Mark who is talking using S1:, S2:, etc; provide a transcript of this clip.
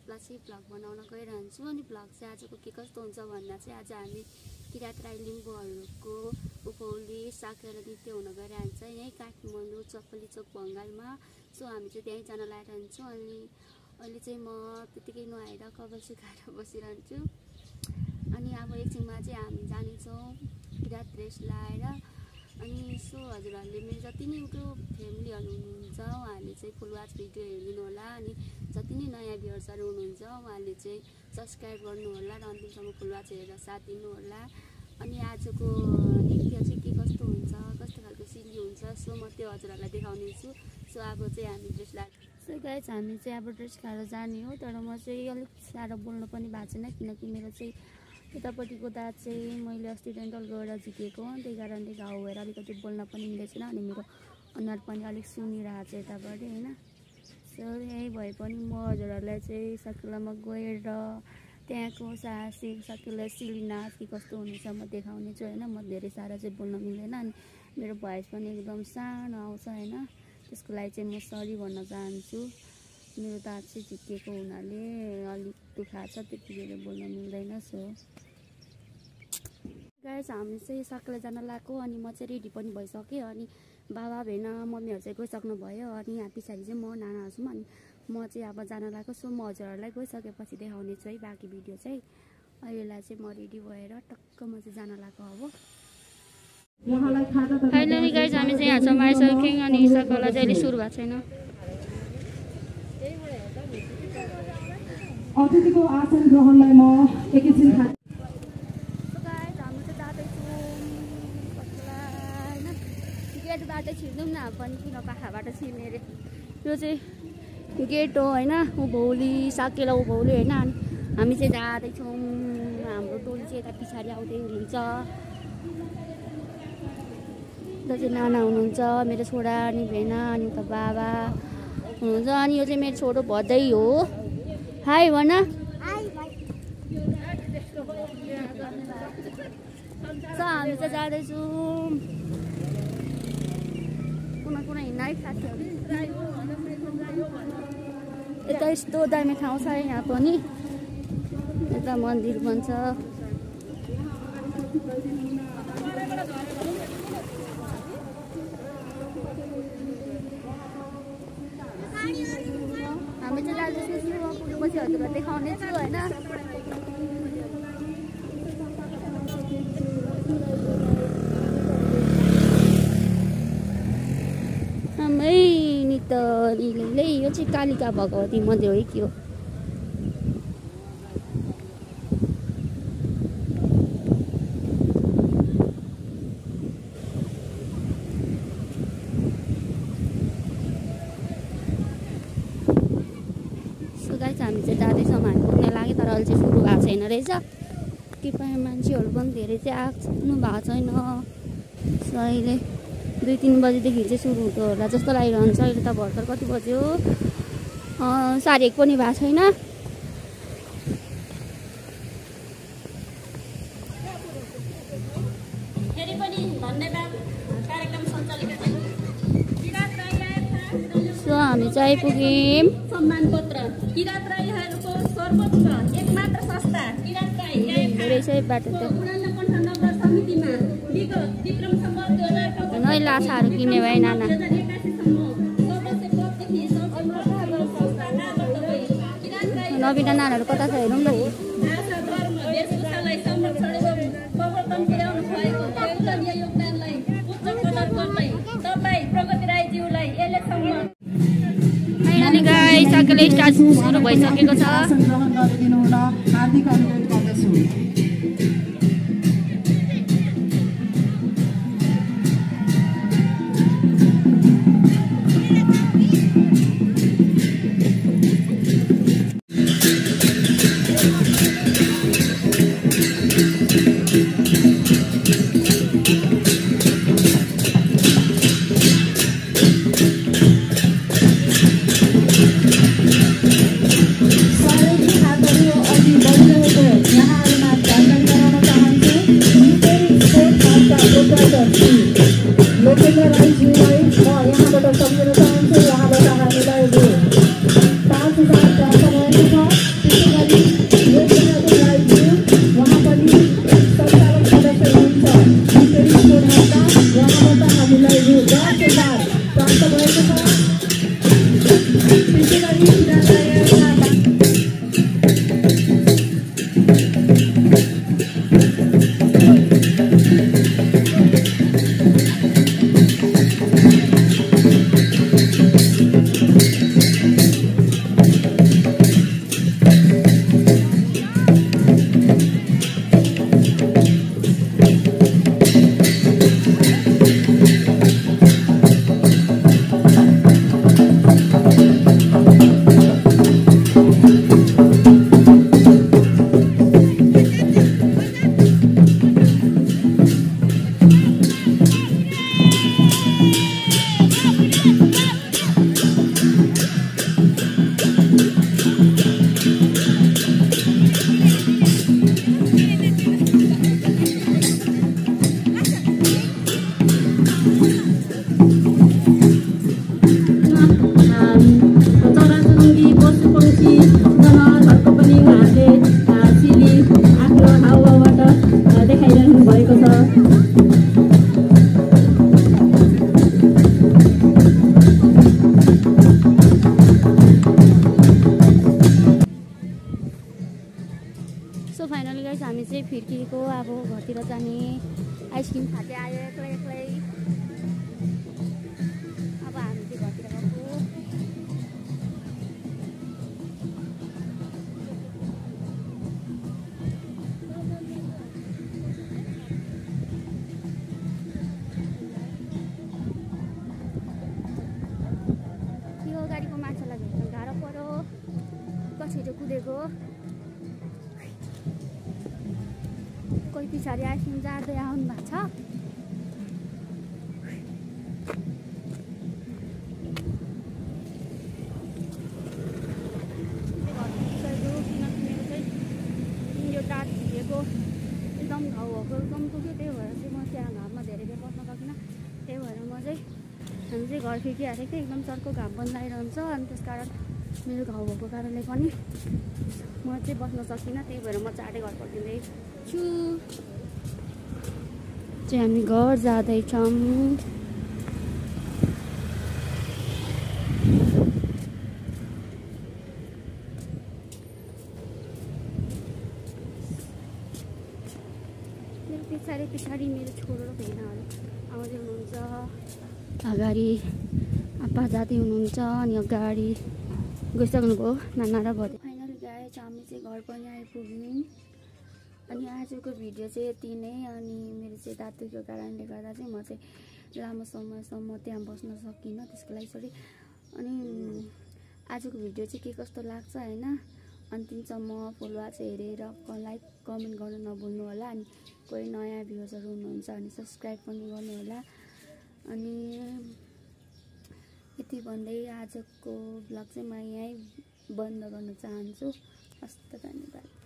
S1: बेला चाहिँ भ्लग बनाउन गइरहन्छु। अनि भ्लग चाहिँ आजको के कस्तो हुन्छ भन्दा चाहिँ आज हामी किराँत राई लिम्बूहरूको उपौली साकेला नृत्य हुन गइरहन्छ यहीँ काठमाडौँ चक्कली चोक बङ्गालमा। सो हामी चाहिँ त्यहीँ जान लागिरहन्छौँ। अनि अहिले चाहिँ म त्यतिकै नुहाएर कपाल सुकाएर बसिरहन्छु। अनि अब एकछिनमा चाहिँ हामी जानेछौँ किराँत ड्रेस लाएर। अनि सो हजुरहरूले मेरो जति नै युट्युब फ्यामिलीहरू हुनुहुन्छ उहाँहरूले चाहिँ फुल वाच भिडियो हेरिदिनु होला। अनि जति नै नयाँ भ्युअर्सहरू हुनुहुन्छ उहाँहरूले चाहिँ सब्सक्राइब गर्नु होला र अन्तिमसम्म फुल वाच हेरेर साथ दिनु होला। अनि आजको नृत्य चाहिँ के कस्तो हुन्छ, कस्तो खालको सिली हुन्छ, सो म त्यो हजुरहरूलाई देखाउने छु। सो अब चाहिँ हामी ड्रेस लाएर सो गाइस हामी चाहिँ अब ड्रेस लाएर जाने हो। तर म चाहिँ अलिक साह्रो बोल्नु पनि भएको छैन किनकि मेरो चाहिँ यतापट्टिको दाँत चाहिँ मैले अस्ति डेन्टल गएर झिकेको त्यही कारणले घाउ भएर अलिकति बोल्न पनि मिल्दैन। अनि मेरो अनुहार पनि अलिक सुनिरहेको छ यतापट्टि होइन। सो यही भए पनि म हजुरहरूलाई चाहिँ साकेलामा गएर त्यहाँको साकेला सिली नाच के कस्तो हुनेछ म देखाउने छु होइन। म धेरै साह्रो चाहिँ बोल्न मिल्दैन अनि मेरो भोइस पनि एकदम सानो आउँछ होइन। त्यसको लागि चाहिँ म सरी भन्न चाहन्छु। मेरो दाँत चाहिँ झिकेको हुनाले अलिक दुखाएको छ, त्यति धेरै बोल्न मिल्दैन। सो गाइस हामी चाहिँ साकेला जान लागेको अनि म चाहिँ रेडी पनि भइसकेँ। अनि बाबा भेना मम्मीहरू चाहिँ गइसक्नु भयो। अनि यहाँ पछाडि चाहिँ म नानाहरू छौँ। अनि म चाहिँ अब जान लागेको। सो म हजुरहरूलाई गइसकेपछि देखाउने छु है बाँकी भिडियो चाहिँ। अहिलेलाई चाहिँ म रेडी भएर टक्क म चाहिँ जान लागेको अब। फाइनली गाइस हामी चाहिँ यहाँसम्म आइसक्यौँ। अनि साकेला चाहिँ अहिले सुरु भएको छैन।
S2: अतिथिको आसन ग्रहणलाई म एकैछिन
S1: गेटबाट छिर्दैनौँ न पनि किन पाखाबाट छिर्ने अरे। यो चाहिँ गेट हो होइन, उभौली साकेला उभौली होइन। अनि हामी चाहिँ जाँदैछौँ। हाम्रो टोली चाहिँ यता पछाडि आउँदै हुनुहुन्छ। उता चाहिँ नाना हुनुहुन्छ, मेरो छोरा अनि भेना, अनि उता बाबा हुनुहुन्छ। अनि यो चाहिँ मेरो छोरो भदै हो। हाई भन। सो हामी चाहिँ जाँदैछौँ। कुना हिँड्न है साथीहरू। यता यस्तो दामी ठाउँ छ यहाँ पनि। यता मन्दिर बन्छ। हामी चाहिँ जाँदैछौँ। पुगेपछि हजुरलाई देखाउने छु होइन। नितले यो चाहिँ कालिका भगवती मन्दिर हो कि हो। सो गाइस हामी चाहिँ जाँदैछौँ। हामी पुग्न लाग्यो तर अहिले चाहिँ सुरु भएको छैन रहेछ। कृपया मान्छेहरू पनि धेरै चाहिँ आउनु भएको छैन। सो अहिले 2-3 बजीदेखि चाहिँ सुरु हुँदो होला जस्तो लागिरहन्छ। अहिले त भर्खर कति बज्यो, 1:30 पनि भएको छैन। सो हामी चाहिँ आइपुग्यौँ।
S3: सम्मान पत्र किराँत राईहरूको सर्वोच्च एकमात्र संस्था किराँत राई
S1: धेरै चाहिँ बाटो त्यो
S3: नगर समितिमा विगत विक्रम सम्वत 2000
S1: नै लाछाहरू किन्ने भए नाना। नबिना नानाहरू कता छ हेरौँ न।
S3: भाषा धर्म वेशभूषालाई संरक्षण एवं प्रवर्तन पुर्याउनु भएको बहुदलीय योगदानलाई उच्च कदर गर्दै तपाईँ प्रगति राईज्यूलाई यसले सम्मान।
S1: फाइनली गाइस साकेला स्टार्ट सुरु भइसकेको छ।
S2: आसन ग्रहण गरिदिनु हुन हार्दिक अनुरोध गर्दछु। यहाँबाट सम्झिन चाहन्छु। यहाँबाट हामीलाई 5,000 रु 10,000 प्राप्त भएको छ। त्यसै गरी किराँतलाई
S1: सो फाइनली गाइस हामी चाहिँ फिर्किएको अब घरतिर जाने आइसक्रिम खाँदै आयो एक्लै एक्लै। अब हामी चाहिँ घरतिर गएको। यो गाडीको मान्छेलाई भेट्न गाह्रो पर्यो, कसरी कुदेको। कोही पछाडि आइसक्रिम जाँदै आउनु भएको छ। यो टाट भिजेको एकदम घाउ भएको एकदम पुग्यो, त्यही भएर चाहिँ म त्यहाँ घाममा धेरै बेर बस्न सकिनँ। त्यही भएर म चाहिँ हामी चाहिँ घर फर्किहालेको थिएँ। एकदम चर्को घाम पनि लागिरहन्छ, अनि त्यस कारण मेरो घाउ भएको कारणले पनि म चाहिँ बस्न सकिनँ। त्यही भएर म चाँडै घर फर्किँदैछु। चाहिँ हामी घर जाँदैछौँ। मेरो पछाडि मेरो छोरो र भेनाहरू आउँदै हुनुहुन्छ। अगाडि आप्पा जाँदै हुनुहुन्छ, अनि अगाडि गइसक्नुभयो नाना र भदै। फाइनली गाइस हामी चाहिँ घर पनि आइपुग्यौँ। अनि आजको भिडियो चाहिँ यति नै। अनि मेरो चाहिँ दाँत दुखेको कारणले गर्दा चाहिँ म चाहिँ लामो समयसम्म त्यहाँ बस्न सकिनँ, त्यसको लागि सरी। अनि आजको भिडियो चाहिँ के कस्तो लाग्छ होइन, अन्तिमसम्म फुल वाच हेरेर लाइक कमेन्ट गर्न नभुल्नु होला। अनि कोही नयाँ भ्युजहरू हुनुहुन्छ भने सब्सक्राइब पनि गर्नु होला। अनि यति भन्दै आजको भ्लग चाहिँ म यहीँ बन्द गर्न चाहन्छु। हस्त धन्यवाद।